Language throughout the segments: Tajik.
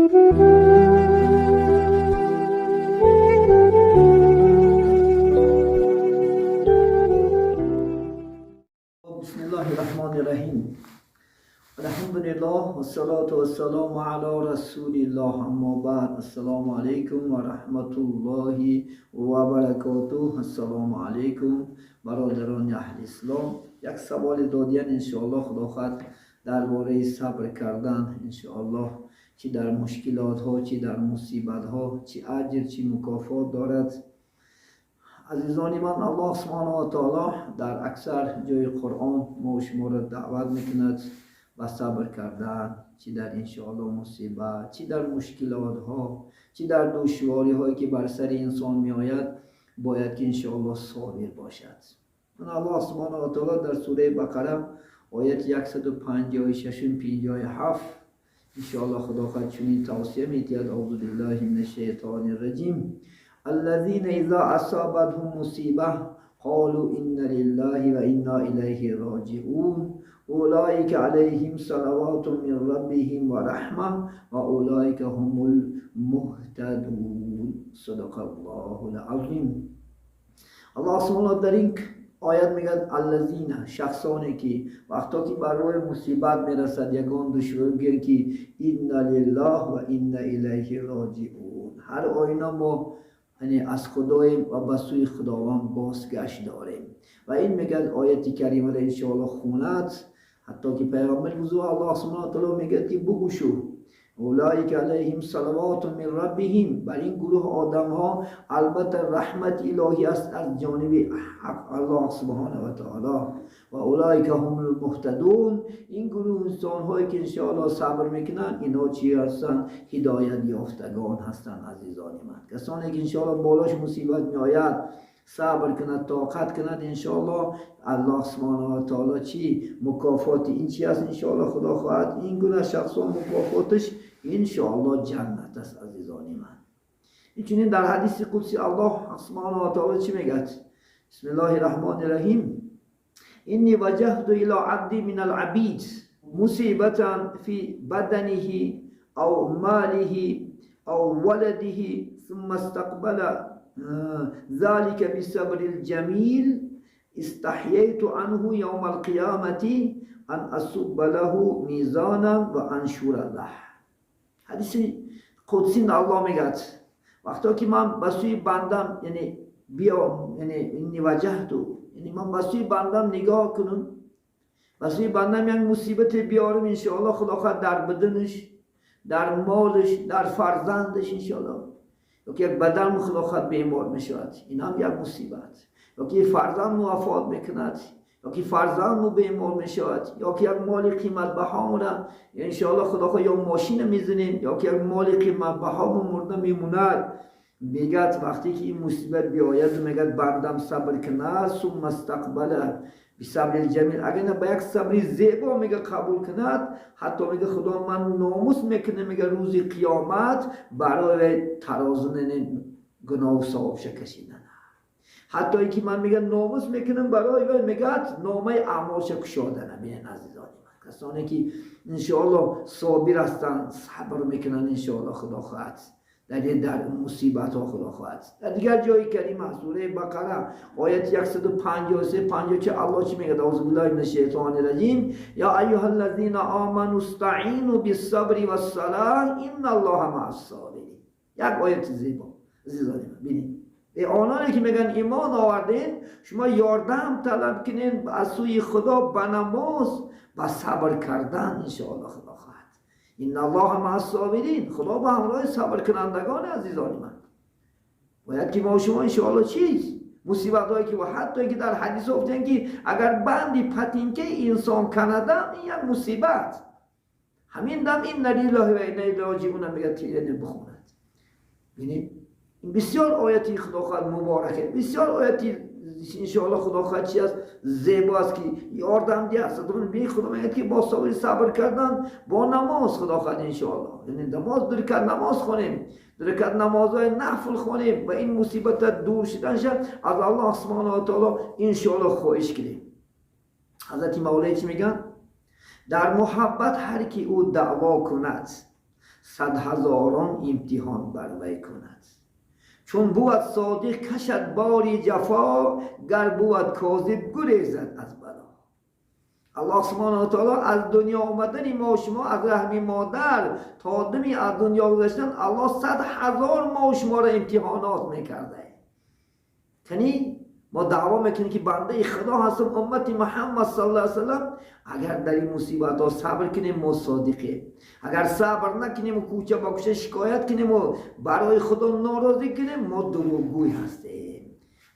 بسم الله الرحمن الرحیم. الحمد لله والصلاة والسلام على رسول الله. اما بعد، السلام علیکم و رحمت الله و برکاته. السلام علیکم برادران اهل اسلام. یک سوال دادین، انشاءالله خدا خواهد درباره صبر کردن، انشاءالله چی در مشکلات ها، چی در مصیبت ها، چی اجر، چی مکافات دارد. عزیزان من، الله سبحانه و تعالی در اکثر جای قرآن ما و شما را دعوت میکند به صبر کردن، چی در انشاءالله مصیبت، چی در مشکلات ها، چی در دشواری هایی که بر سر انسان می آید، باید که انشاءالله صابر باشد. الله سبحانه و تعالی در سوره بقره آیت 156 57 انشاءالله خدا خواهد چنین توصیه می‌دهد: اعوذ بالله من الشیطان الرجیم. الذين اذا اصابتهم مصیبه قالوا انا لله و انا الیه راجعون اولئک علیهم صلوات من ربهم و رحمه و اولئک هم المهتدون. صدق الله العظیم. الله سبحانه در این آیت میگه الذین، شخصانی که وقتا که بر روی مصیبت میرسد، یگان دشواری، میگن که انا لله و انا الیه راجعون. هر آینه ما یعنی از خداییم و به سوی خداوند بازگشت داریم. و این میگه آیت کریمه را انشاءالله خوند، حتی که پیغمبر بزرگ الله سبحانه و تعالی میگه که بگو شو اولئک علیهم صلوات من ربهم، بر این گروه آدم ها البته رحمت الهی است از جانب الله سبحانه و تعالی. و اولئک هم المهتدون. این گروه انسان هایی که انشاءالله صبر میکنن، اینا چی هستن؟ هدایت یافتگان هستن. عزیزان من، کسانی که انشاءالله بالاش مصیبت میآید، صبر کند، طاقت کند، انشاءالله الله سبحانه و تعالی چی مکافات این چی است؟ انشاءالله خدا خواهد این گونه شخصان مکافاتش انشاءالله جنت است. عزیزان من، این چنین در حدیث قدسی الله سبحانه و تعالی چی میگه؟ بسم الله الرحمن الرحیم. انی وجهت الى عبدی من العبید مصیبتا فی بدنه او ماله او ولده ثم استقبل ذلك بالصبر الجمیل استحییت عنه یوم القیامة ان اصب له میزانا و انشر له. حدیث قدسی الله میگه وقتی که من به سوی بندم، یعنی بیا، یعنی انی وجهت، یعنی من به سوی بندم نگاه کنم، به سوی بندم یک مصیبت بیارم، انشاءالله خدا خواهد در بدنش، در مالش، در فرزندش، انشاءالله یا که یک بدن خدا خواهد بیمار میشود، این هم یک مصیبت، یا که فرزند وفات میکند، یا که فرزند بیمار میشود، یا که یک مال قیمت بها را انشاءالله خدا خواهد یا ماشین میزنیم، یا که یک مال قیمت بها مرده میموند. میگد وقتی که این مصیبت بیاید، میگد بندم صبر کند، ثم استقبل بصبر الجمیل، اگر نه با یک صبر زیبا میگه قبول کند، حتی میگه خدا من ناموس میکنه، میگه روز قیامت برای ترازو گناه و ثواب کشیدن، حتی اینکه من میگه ناموس میکنم برای وی، میگه نامه اعمالش کشادن. ببینید عزیزان من، کسانی که انشاءالله صابر هستند، صبر میکنن، انشاءالله خدا خواهد در مصیبت ها خدا خواهد. در دیگر جای کریم سوره بقره آیت 153 54 الله چی میگه؟ اعوذ بالله من الشیطان الرجیم. یا ایها الذین آمنوا استعینوا بالصبر والصلاه ان الله مع الصابرین. یک آیت زیبا. عزیزان من، ببینید، به آنانی که میگن ایمان آوردین، شما یاردم طلب کنین از سوی خدا به نماز و صبر کردن. انشاءالله خدا خواهد ان الله مع الصابرین، خدا با همراه صبر کنندگان. عزیزان من، باید که ما شما انشاءالله چیز مصیبت هایی که و حتی که در حدیث گفتن که اگر بندی پتینکه انسان کندم، این یک مصیبت، همین دم انا لله و انا الیه راجعون میگه تیره بخوند. ببینید، این بسیار آیتی خدا خواهد مبارکه، بسیار آیتی انشاءالله خدا خواهد چی است؟ زیبا است که یاردم دی است. بی خدا میگه که با صبر کردن با نماز خدا خواهد انشاءالله، یعنی نماز 2 رکعت نماز خونیم، 2 رکعت نمازهای نفل خونیم و این مصیبت دور شدن شد از الله سبحانه و تعالی انشاءالله خواهش کنیم. حضرت مولی چی میگن؟ در محبت هر کی او دعوا کند Садҳазорон имтиҳон бар вай кунад. Чун бувад содиқ, кашад бори ҷафо, гар бувад козиб, гурезад аз бало. Аллоҳ субҳонаҳу таоло аз дунё омадани мо шумо, аз раҳми модар то дами аз дунё гузаштан, Аллоҳ 100 000 мо шуморо имтиҳонот мекарда. Кани мо даъво мекунем, ки бандаи Худо ҳастем, уммати Муҳаммад саллаллоҳу алайҳи васаллам. Агар дар ин мусибатҳо сабр кунем, мо содиқем. Агар сабр накунему, кӯча ба кӯча шикоят кунему, барои Худо норозӣ кунем, мо дурӯғгӯй ҳастем,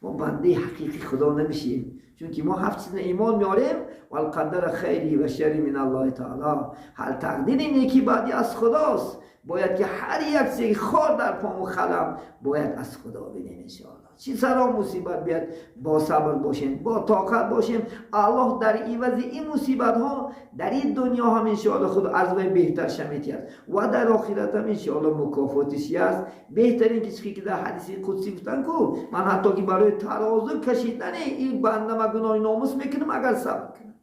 мо бандаи ҳақиқи Худо намешем. Чунки мо ҳафт чиза имон меорем: والقدر خيره وشره من الله تعالى. Ҳар тақдири неки бади аз Худост. Бояд ки ҳар як чизе хор дар пому халам бояд аз Худо бинем. Иншоалло, чӣ саро мусибат биёд, бо сабр бошем, бо тоқат бошем. Аллоҳ дар ивази ин мусибатҳо дар ин дунё ҳам, иншоалло, худ аз вай беҳтарша метиҳад ва дар охират ҳам, иншоалло, мукофотиш аст беҳтарин. Ки чӣ ки дар ҳадиси қудсӣ гуфтан ку: ман ҳатто ки барои тарозу кашидани ин бандама гуноҳи номус мекунам, агар сабр кунам.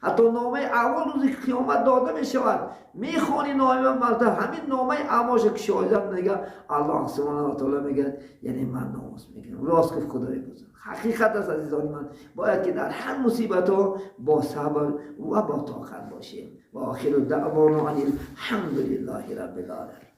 Ҳатто номаи аввал рӯзи қиёмат дода мешавад, мехони номаи малта, ҳамин номаи аъмолша кушоидан мега, Аллоҳ субҳонаҳу ва таоло мегӯяд: яъне ман номус мекунам. Рост гуфт Худои бузург, ҳақиқат аст. Азизони ман, бояд ки дар ҳар мусибатҳо бо сабр ва бо тоқат бошем. وآخر دعوانا أن الحمد لله رب العالمين.